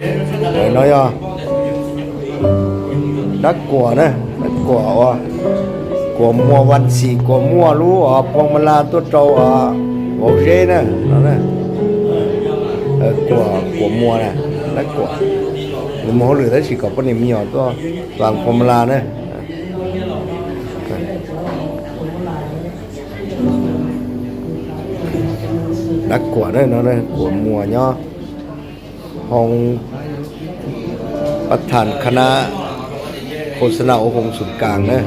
ເອີ ນ້ອຍອະ ນັກກວານະ ນັກກວາອະ ກວາມົວວັນສີ ກວາມົວຮູ້ອະ ພວງມາລາຕົວເຈົ້າອະ ໂອເຄນະ ນັ້ນນະ ເອີ ກວາ ກວາມົວນະ ນັກກວາ ຫຼືມົວຫຼືໄດ້ສີກອບປະນິມມີອະ ຕົວ ວາງພວງມາລານະ. ນັກກວາເດີເນາະ ກວາມົວເນາະ ຮອງປະທານຄະນະໂຄສະນາອົບຮົມສູນກາງເດີ.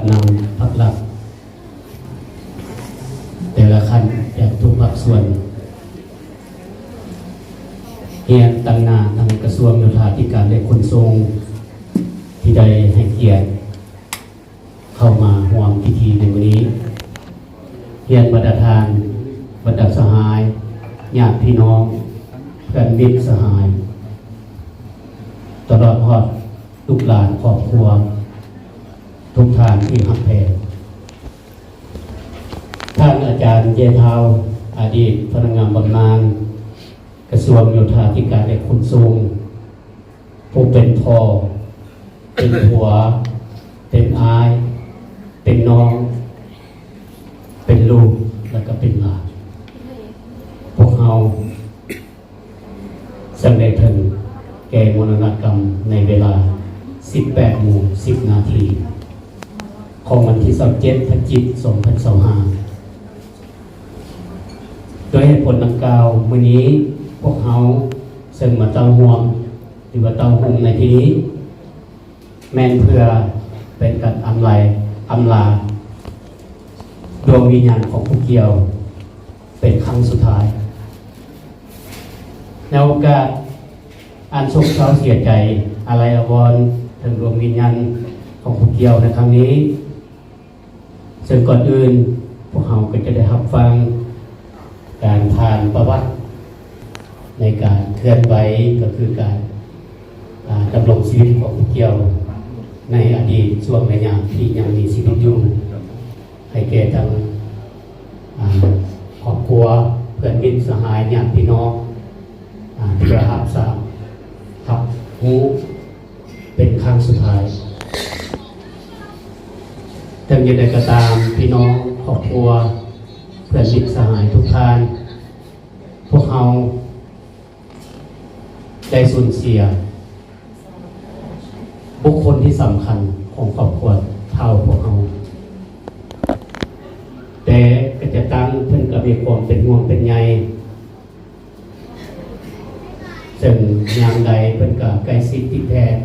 ນຳພັກລັດແຕ່ລະຂັ້ນຈາກທຸກພາກສ່ວນ ຮຽນຕາງໜ້າທາງກະຊວງໂຍທາທິການ ແລະ ຂົນສົ່ງ ທີ່ໄດ້ໃຫ້ກຽດເຂົ້າມາຮ່ວມພິທີໃນມື້ນີ້, ຮຽນບັນດາທ່ານ ບັນດາສະຫາຍ ຍາດພີ່ນ້ອງ ເພື່ອນມິດສະຫາຍ ຕະຫຼອດຮອດ ລູກຫຼານຄອບຄົວທຸກທ່ານທີ່ຮັກແພງ. ທ່ານອາຈານ ແຢທ້າວ ອະດີດພະນັກງານບຳນານກະຊວງໂຍທາທິການ ແລະ ຂົນສົ່ງ, ຜູ້ເປັນພໍ່, ເປັນຜົວ, ເປັນອ້າຍ, ເປັນນ້ອງ, ເປັນລູກ ແລະ ກໍເປັນຫຼານ. ພວກເຮົາ ເຊິ່ງໄດ້ເຖິງແກ່ມໍລະນະກຳໃນເວລາສິບແປດໂມງສິບນາທີ ຂອງວັນທີຊາວເຈັດ ພະຈິກ ສອງພັນຊາວຫ້າ. ດ້ວຍເຫດຜົນດັ່ງກ່າວ, ມື້ນີ້ພວກເຮົາເຊິ່ງມາເຕົ້າຮ່ວມ ຫຼືວ່າເຕົ້າໂຮມໃນທີ່ນີ້ ແມ່ນເພື່ອເປັນການອຳໄລ ອຳລາດວງວິນຍານຂອງຜູ້ກ່ຽວເປັນຄັ້ງສຸດທ້າຍ. ໃນໂອກາດອັນໂສກເສົ້າເສຍໃຈ ອາໄລອາວອນເຖິງດວງວິນຍານຂອງຜູ້ກ່ຽວໃນຄັ້ງນີ້, ເຊິ່ງກ່ອນອື່ນພວກເຮົາກໍຈະໄດ້ຮັບຟັງການຜ່ານປະຫວັດໃນການເຄື່ອນໄຫວ ກໍຄືການ ອາ ດຳລົງຊີວິດຂອງຜູ້ກ່ຽວໃນອະດີດຊ່ວງໄລຍະທີ່ຍັງມີຊີວິດຢູ່ ໃຫ້ແກ່ທັງ ອາ ຄອບຄົວ, ເພື່ອນມິດສະຫາຍ, ຍາດພີ່ນ້ອງ ອາ ເພື່ອຮັບຊາບ ຮັບຮູ້ ເປັນຄັ້ງສຸດທ້າຍ. ເຖິງຢ່າງໃດກໍຕາມ, ພີ່ນ້ອງ, ຄອບຄົວ, ເພື່ອນມິດສະຫາຍທຸກທ່ານ, ພວກເຮົາໄດ້ສູນເສຍບຸກຄົນທີ່ສຳຄັນຂອງຄອບຄົວເຖົ້າພວກເຮົາ, ແຕ່ກະຈະຕັ້ງເພິ່ນກໍມີຄວາມເປັນຫ່ວງເປັນໃຍ ເຊິ່ງຍາມໃດເພິ່ນກໍໃກ້ຊິດຕິດແທດ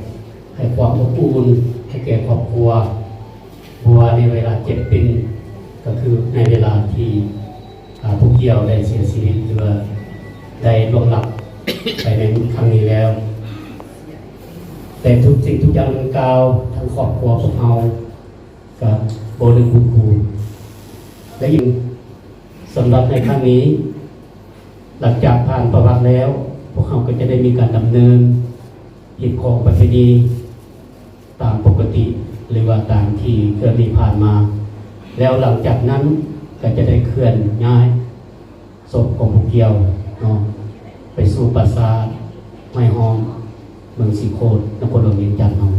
ໃຫ້ຄວາມອົບອຸ່ນໃຫ້ແກ່ຄອບຄົວ, ບໍ່ວ່າໃນເວລາເຈັບເປັນ ກໍຄືໃນເວລາທີ່ ອາ ຜູ້ກ່ຽວໄດ້ເສຍຊີວິດ ຫຼືວ່າໄດ້ລ່ວງລັບໄປໃນຄັ້ງນີ້ແລ້ວ. ແຕ່ທຸກສິ່ງທຸກຢ່າງດັ່ງກ່າວ ທາງຄອບຄົວພວກເຮົາ ກໍບໍ່ໄດ້ຄວບຄຸມ ແລະ ສຳລັບໃນຄັ້ງນີ້ ຫຼັງຈາກຜ່ານປະຫວັດແລ້ວ ພວກເຮົາກໍຈະໄດ້ມີການດຳເນີນຮີດຄອງປະເພນີຕາມປົກກະຕິ ຫຼືວ່າຕາມທີ່ເຄີຍມີຜ່ານມາ, ແລ້ວຫຼັງຈາກນັ້ນກໍຈະໄດ້ເຄື່ອນຍ້າຍ ສົບຂອງຜູ້ກ່ຽວເນາະ ໄປສູ່ປາສາດຫ້ວຍຫ້ອມ ເມືອງສີໂຄດ ນະຄອນຫຼວງວຽງຈັນເຮົາ.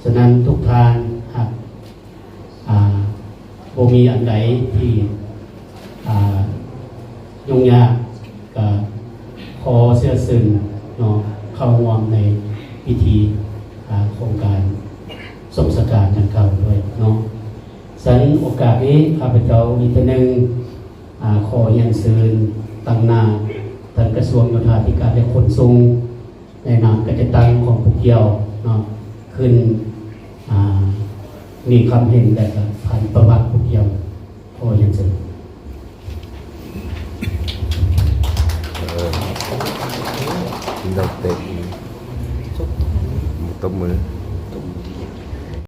ສະນັ້ນທຸກທ່ານຫາກ ອາ ບໍ່ມີອັນໃດທີ່ ອາ ຫຍຸ້ງຍາກ ກະຂໍເຊື້ອເຊີນເນາະ ເຂົ້າຮ່ວມໃນພິທີ ອາ ຂອງການສົບສະການດັ່ງກ່າວດ້ວຍເນາະ. ສະນັ້ນໂອກາດນີ້ ຂ້າພະເຈົ້າອີກເທື່ອໜຶ່ງ ອາ ຂໍຮຽນເຊີນຕາງໜ້າທ່ານກະຊວງໂຍທາທິການ ແລະ ຂົນສົ່ງ ໃນນາມການຈັດຕັ້ງຂອງຜູ້ກ່ຽວເນາະ ຂຶ້ນ ອາ ມີຄຳເຫັນ ແລະ ກະຜ່ານປະຫວັ